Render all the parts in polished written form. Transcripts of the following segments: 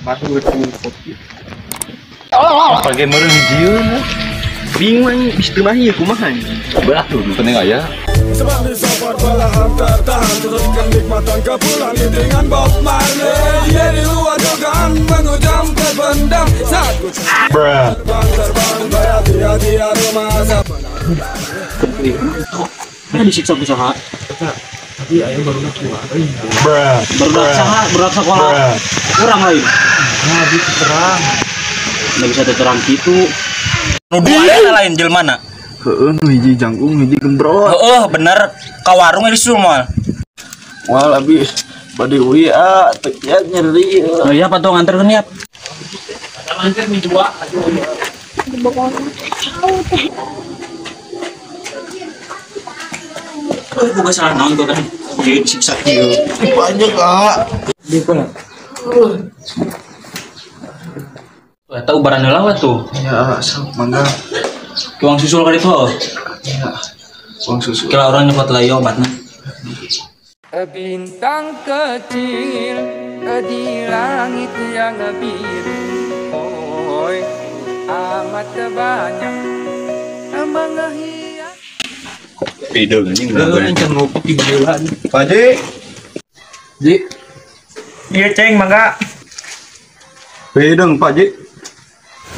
Baru kopi. Pakai meureun hijieun. Bingung anjing bisa teu mah ieu kumaha anjing. Berat tuh penting aya. Sebab safar balahan tertahan teruskan nikmatan kepulan dengan Bob Marley. Dia di luar dugaan mengujam terpendam saat ku terbang terbang hati-hati aroma asap. Nah disiksa ku saha? Tapi aya barudak tua. Barudak saha? Barudak sekolah. Urang lain. Nah, gitu terang. Nggak bisa terang gitu. Nu dua lain jelmana? Heeh, nu hiji jangkung, hiji gembrot. Heeh, bener. Ka warung disusul moal. Moal abi bade uwi ah, teu kiat nyeri. Oh iya, patuh nganterkeun ya. Nganter mi dua. Oh, bukan salah naon gua kan. Dia disiksa kieu. Banyak ah. Di pula. Wah, tahu barang heula tuh. Ya, sok mangga. Uang susul kali itu. Ya, uang susul. Kira orang nyokot lah ya obatnya. Bintang kecil di langit yang biru, oi, amat banyak menghias. Pideung anjing. Encan ngopi di baheula. Pak Ji. Ji. Iya ceng mangga. Pideung Pak Ji.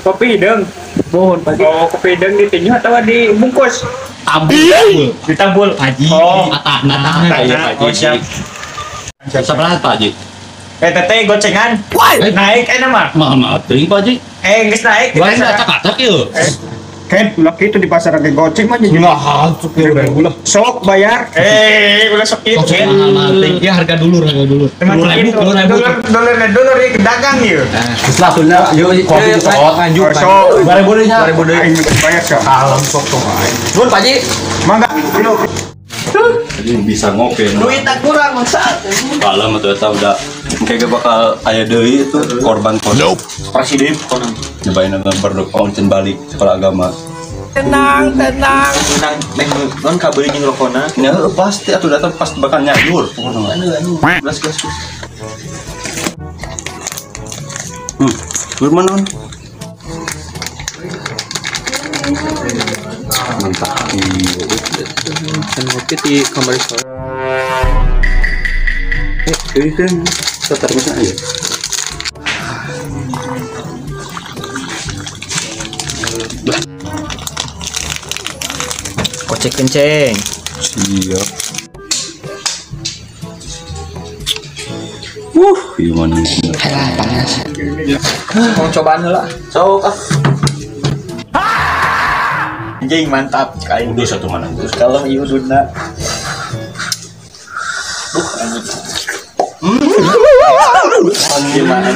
Kopi hidung. Mohon Pak Ji. Oh, kopi hidung ditinju atau dibungkus? Tambul. Ditambul. Pak Ji. Oh, atahna. Iya Pak Ji. Oh, siap. Sabaraha Pak Ji? Teteh gocengan. Naik enak mah. Mahal teuing Pak Ji. Geus naik. Lain acak-acak ieu. Kan ulah kitu di pasar ge goceng mah jadi. Mahal sok ulah. Sok bayar. Ulah sok kitu. Mahal teuing. Ya harga dulur, harga dulur. 10.000, 10.000. Dulur dulur ieu dagang ieu. Geus lah tuna ieu kopi sok nganjuk. Sok. 2000 deui nya. 2000 deui aing bayar sok. Kalem sok tong aing. Nuhun Pak Ji. Mangga. Jadi bisa ngopi. Duit tak kurang maksud. Kalem atuh eta udah kayaknya bakal aya deui itu korban korban. Presiden pokona. Nyobain berdoa can balik sekolah agama. Tenang, tenang. Tenang, meh non kabeuli jeung rokona. Ya pasti atuh datang pasti bakal nyayur pokona. Anu anu, gas gas. Gimana non? Mantap. Can ngopi di kamar sekolah. Ini kan terusnya aja. Kocek kenceng. Siap. Gimana? Alah, panas. Mau cobaan lah. Sok ah. Anjing mantap kain. Udah satu mana? Kalau ieu uduna. Duh anjing. Gimana?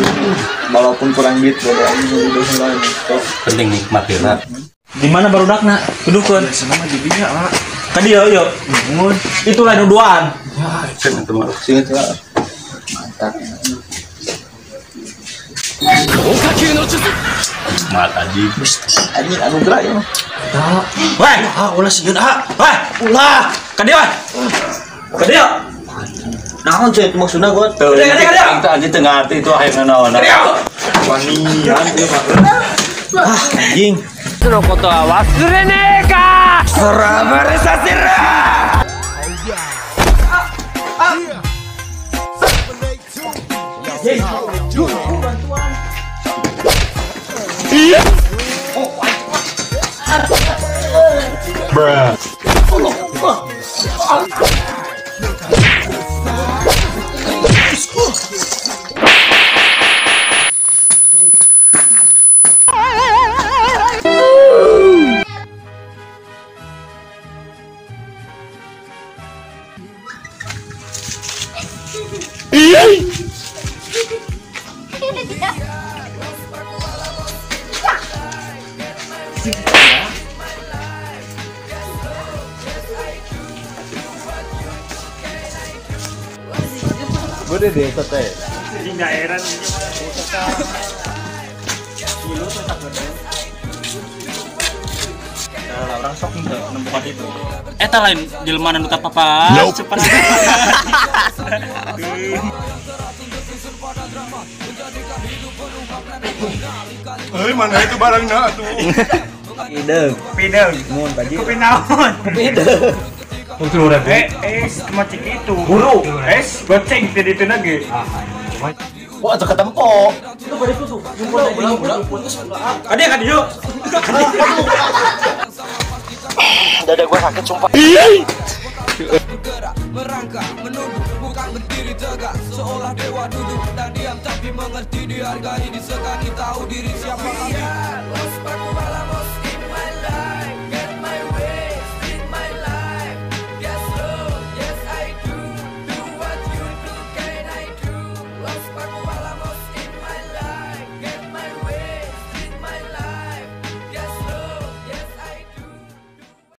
Walaupun kurang duit bodo anjing udah mulai. Penting nikmat ya. Di mana barudakna? Dudukeun. Biasana mah di dinya lah. Tadi yo yo. Nuhun. Itu lain duaan. Ya, cenah teu mah sieun lah. Mantap. Mat anjing. Anjing anugerah ya mah. Weh, Ah, ulah sieun ah. weh, Ulah. ka dieu. Ka dieu. Naon sih itu maksudna gua? Tuh, itu anjing teu ngarti itu akhirnya naon. Wanian ieu mah. Ah, anjing. Boleh deh teh. Anjing daerah. Orang sok henteu nempukan itu. Eta lain jelema nu papa. Cepat. Mana itu barangna atuh? Pideung. Pideung. Mun Pak Ji. Kopi naon? Pideung. Macam itu. Buru. Goceng tadi itu lagi. Wah, tuh ketempo. Ada kan yuk. Dada gua sakit sumpah. Bergerak, merangkak, menunduk, bukan berdiri tegak, seolah dewa duduk dan diam tapi mengerti, dihargai, disegani, tahu diri siapa kami.